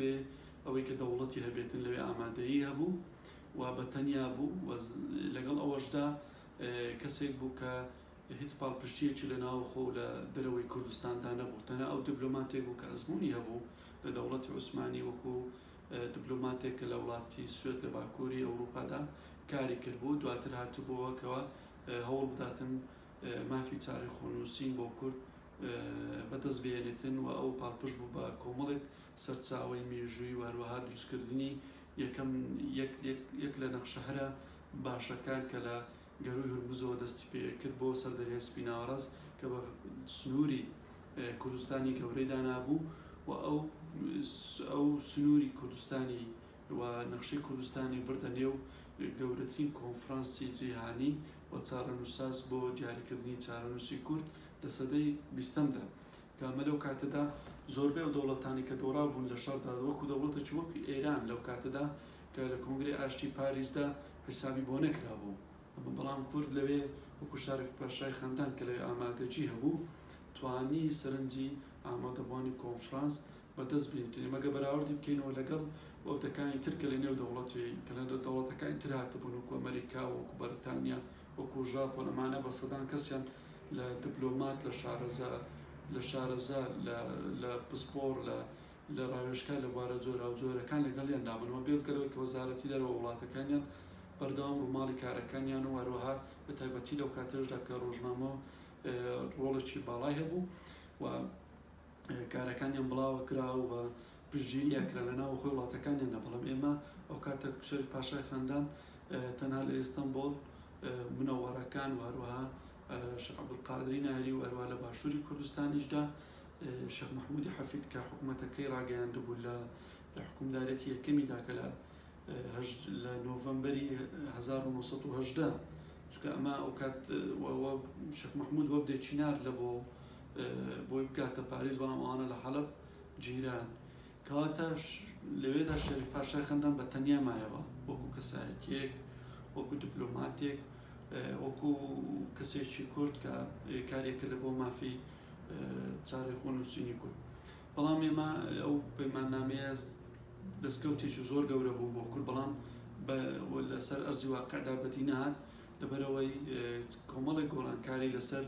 بەبێ ئەوەی کە دەوڵەتی هەبێتن لەوێ ئامادەیی هەبوو و بە تەنیا بوو و لەگەڵ ئەوەشدا کەسێک بوو کە هیچ پاڵپشتییەکی لە ناوخۆ و لە دەرەوەی کوردستاندا نەبوو. تەنها ئەو دیبلۆماتێک بوو کە ئەزموونی هەبوو لە دەوڵەتی عوسمانی وەکوو دیبلۆماتێک کە لە وڵاتی سوێد لە باکووری ئەورووپادا کاری کردبوو. دواتر هاتبووەوە کەوا هەوڵ بداتن مافی چارەی خۆنووسین بۆ کورد بەدەست بهێنێتن و ئەو پاڵپشت بوو بە کۆمەڵێک سەرچاوەی مێژووی و هەروەها دروستکردنی یەکەم یەک یەک لە نەخشە هەرە باشەکان کە لە گەرووی هورمزەوە دەستی پێ کرد بۆ سەر دەریای سپی ناوەڕاست کە بە سنووری کوردستانی گەورەی دانابوو و ئەو ئەو سنووری کوردستانی و نەخشەی کوردستانی بردە نێو گەورەترین کۆنفرانسی جیهانی و چارەنووسساز بۆ دیاریکردنی چارەنووسی کورد لە سەدەی بیستەمدا کە ئەمە لەو کاتەدا زۆربەی ئەو دەوڵەتانەی کە دۆڕابوون لە شەڕدا وەکو دەوڵەتێکی وەکو ئێران لەو کاتەدا کە لە کۆنگرەی ئاشتی پاریسدا حیسابی بۆ نەکرابوو ئەمە بەڵام کورد لەوێ وەکو شارف پاشای خەندان کە لەوێ ئامادەگی هەبوو توانی سەرنجی ئامادەبووانی کۆنفرانس بەدەست بێنێت. ئێمە گەر بەراوردی بکەینەوە لەگەڵ وەفدەکانی تر کە لە نێو دەوڵەتی کە لە دەوڵەتەکانی تر هاتبوون وەکو ئەمەریکا وەکو بەریتانیا وەکو ژاپۆن ئەمانە بە سەدان کەسیان لە دبلۆمات لە شارەزا لە شارەزا لە لە پسپۆڕ لە لە ڕاوێژکار لە بوارە جۆراوجۆرەکان لەگەڵیان دابن و بێجگە لەوەی کە وەزارەتی دەرەوە وڵاتەکانیان بەردەوام ڕووماڵی کارەکانیان و هەروەها بە تایبەتی لەو کاتەشدا کە ڕۆژنامە ڕۆڵێکی باڵای هەبوو و کارەکانیان بڵاوە کرا و پشتگیری ئەکرا لە ناوەخۆی وڵاتەکانیاندا، بەڵام ئێمە ئەوکاتە شەریف پاشای خاندان تەنها لە ئێستەنبۆڵ منەوەرەکان و هەروەها شێخ عەبدولقادری ناهری و هەروەها لە باشووری کوردستانیشدا شێخ مەحموودی حەفید کە حکوومەتەکەی ڕاگەیاندبوو لە لە حکومدارێتی یەکەمیدا کە لە لە نۆڤەمبەری 1918 چونکە ئەمە ئەوکات شێخ مەحموود وەفدێکی نارد لە بۆ بۆی بگاتە پاریس بەڵام ئەوانە لە حەلەب گیران کەواتە لەوێدا شەریف پاشای خەندان بە تەنیا مایەوە وەکو کەسایەتیەک وەکو دیپلۆماتێک وەکو کەسێکی کورد کە کارێکە لە بۆ مافی چارەی خۆنووسینی کورد بەڵام ئێمە ئەو پەیماننامەیە دەستکەوتێکی زۆر گەورە بوو بۆ کورد بەڵام لەسەر ئەرزی واقعدا بەدی نەهات لەبەرئەوەی کۆمەڵێک گۆڕانکاری لەسەر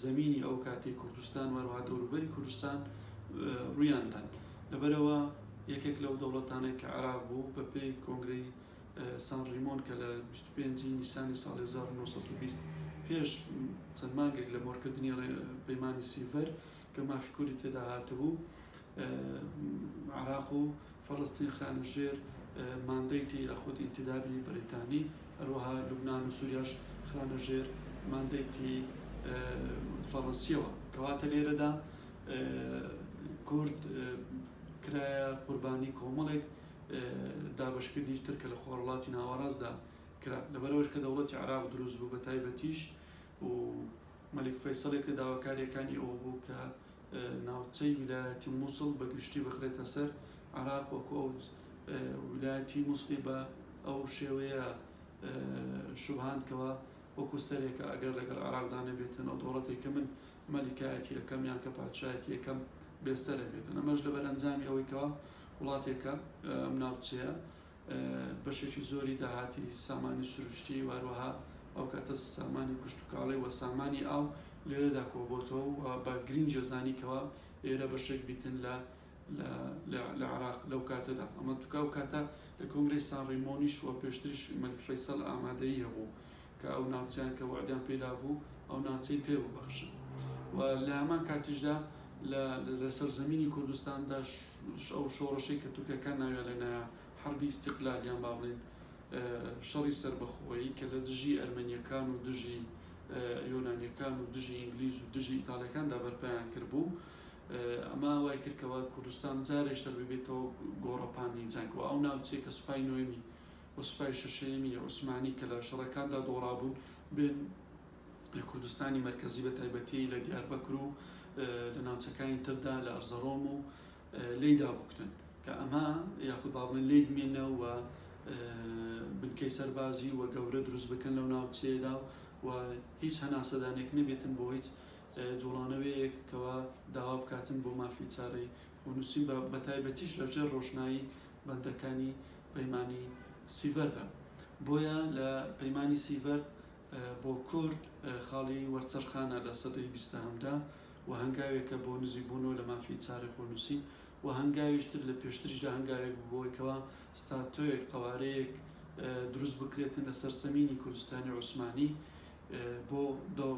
زەمینی ئەو کاتەی کوردستان و هەروەها دەوروبەری کوردستان ڕوویان دان. لەبەرئەوە یەکێک لەو دەوڵەتانەی کە عێراق بوو بە پێی کۆنگرەی سان ڕیمۆن کە لە 25 ی نیسانی ساڵی 1920 پێش چەند مانگێک لە مۆرکردنی پەیمانی سیڤەر کە مافی کوردی تێدا هاتبوو عێراق و فەڵەستین خرانە ژێر ماندەیتی یاخود ئینتیدابی بەریتانی، هەروەها لوبنان و سوریاش خرانە ژێر ماندەیتی فەڕەنسیەوە. کەواتە لێرەدا کورد کرایە قوربانی کۆمەڵێک دابەشکردنی تر کە لە خۆرهەڵاتی ناوەڕاستدا کرا. لەبەرئەوەش کە دەوڵەتی عێراق دروست بوو بە تایبەتیش و مەلیک فەیسەڵ یەک لە داواکارییەکانی ئەوە بوو کە ناوچەی ویلایەتی موسڵ بە گشتی بخرێتە سەر عێراق وەکو ئەو ویلایەتی موسڵی بە ئەو شێوەیە شوبهاند کەوا وەکو سەرێکە ئەگەر لەگەڵ عێراقدا نەبێتن ئەو دەوڵەتێک کە من مەلیکایەتی ئەکەم یان کە پادشایەتی ئەکەم بێسەر ئەبێتن ئەمەش لەبەر ئەنجامی ئەوەی کەوا وڵاتێکە ئەم ناوچەیە بەشێکی زۆری داهاتی سامانی سروشتی و هەروەها ئەو کاتە سامانی کشتوکاڵی و سامانی ئاو لێرەدا کۆبۆتەوە و بە گرینگی زانی کەوا ئێرە بەشێک بیتن لە لە عێراق لەو کاتەدا ئەمە چونکە ئەو کاتە لە کۆنگرەی سان ڕیمۆنیش و پێشتریش مەلیک فەیسەڵ ئامادەیی هەبوو کە ئەو ناوچەیان کە وەعدیان پێدا بوو ئەو ناوچەی پێ ببەخشن و لە هەمان کاتیشدا لە لە سەرزەمینی کوردستاندا ئەو شۆڕشەی کە تورکەکان ناویان لێ نایە حەربی ئیستیقلال یان با بڵێین شەڕی سەربەخۆیی کە لە دژی ئەرمەنییەکان و دژی یۆنانییەکان و دژی ئینگلیز و دژی ئیتاڵیەکاندا بەرپایان کردبوو ئەمە وای کرد کەوا کوردستان جارێک تر ببێتەوە گۆڕەپانی جەنگ و ئەو ناوچەیە کە سوپای نۆیەمی و سوپای شەشەیەمی عوسمانی کە لە شەڕەکاندا دۆڕابوون بێن لە کوردستانی مەرکەزی بە تایبەتی لە دیاربەکر و لە ناوچەکانی تردا لە ئەرزەڕۆم و لێی دابکوتن کە ئەمە یاخود با بڵێن لێی بمێنەوە و بنکەی سەربازی و گەورە دروست بکەن لەو ناوچەیەدا و هیچ هەناسەدانێک نەبێتن بۆ هیچ جوڵانەوەیەک کەوا داوا بکاتن بۆ مافی چارەی. و نووسین بە تایبەتیش لە ژێر ڕۆشنایی بەندەکانی پەیمانی سیڤەردا. بۆیە لە پەیمانی سیڤەر بۆ کورد خاڵی وەرچەرخانە لە سەدەی بیستەهەمدا و هەنگاوێکە بۆ نزیکبوونەوە لە مافی چارەی خۆنووسین و هەنگاویش تر لە پێشتریشدا هەنگاوێک بوو بۆی کەوا ستاتۆیەک، قەوارەیەک، دروست بکرێتن لە سەرزەمینی کوردستانی عوسمانی بۆ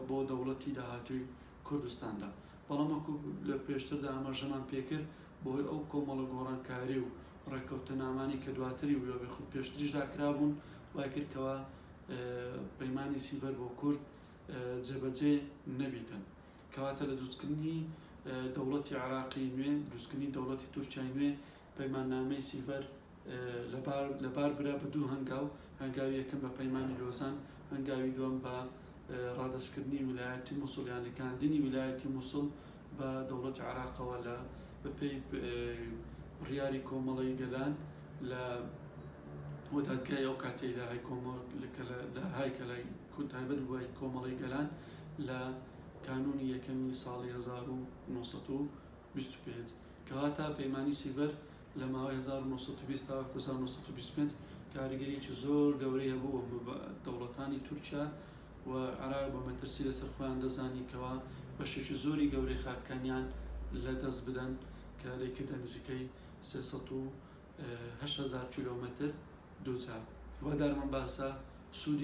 بۆ دەوڵەتی داهاتووی کوردستاندا. بەڵام وەکو لە پێشتردا ئاماژەمان پێکرد بەهۆی ئەو کۆمەڵە گۆڕانکاری و ڕێککەوتنامانەی کە دواتری و یاخود پێشتریشدا کرابوون وای کرد کەوا پەیمانی سیڤەر بۆ کورد جێبەجێ نەبیتن. کەواتە لە دروستکردنی دەوڵەتی عێراقی نوێ، دروستکردنی دەوڵەتی تورکیای نوێ، پەیماننامەی سیڤەر لەبار برا بە دوو هەنگاو، هەنگاوی یەکەم بە پەیمانی لۆزان، هەنگاوی دووەم بە ڕادەستکردنی ویلایەتی موسڵ یان لکاندنی ویلایەتی موسڵ بە دەوڵەتی عێراقەوە لە بەپێی بڕیاری کۆمەڵەی گەلان لە و دادگای ئەو کاتەی لاهای کۆمەڵ کە لە های کە لای تایبەت بووە کۆمەڵەی گەلان لە کانوونی یەکەمی ساڵی 1925. کەواتە پەیمانی سیڤەر لە ماوەی 1920 تاوەکو 1925 کاریگەریی زۆر گەورەی هەبوو و دەوڵەتانی تورکیا و عێراق بە مەترسی لەسەر خۆیان دەزانی کەوا بەشێکی زۆری گەورەی خاکەکانیان لەدەست بدەن کە دەیکردە نزیکەی 308 هەزار کیلۆمەتر دووجا. هیوادارم ئەم باسە سوودی.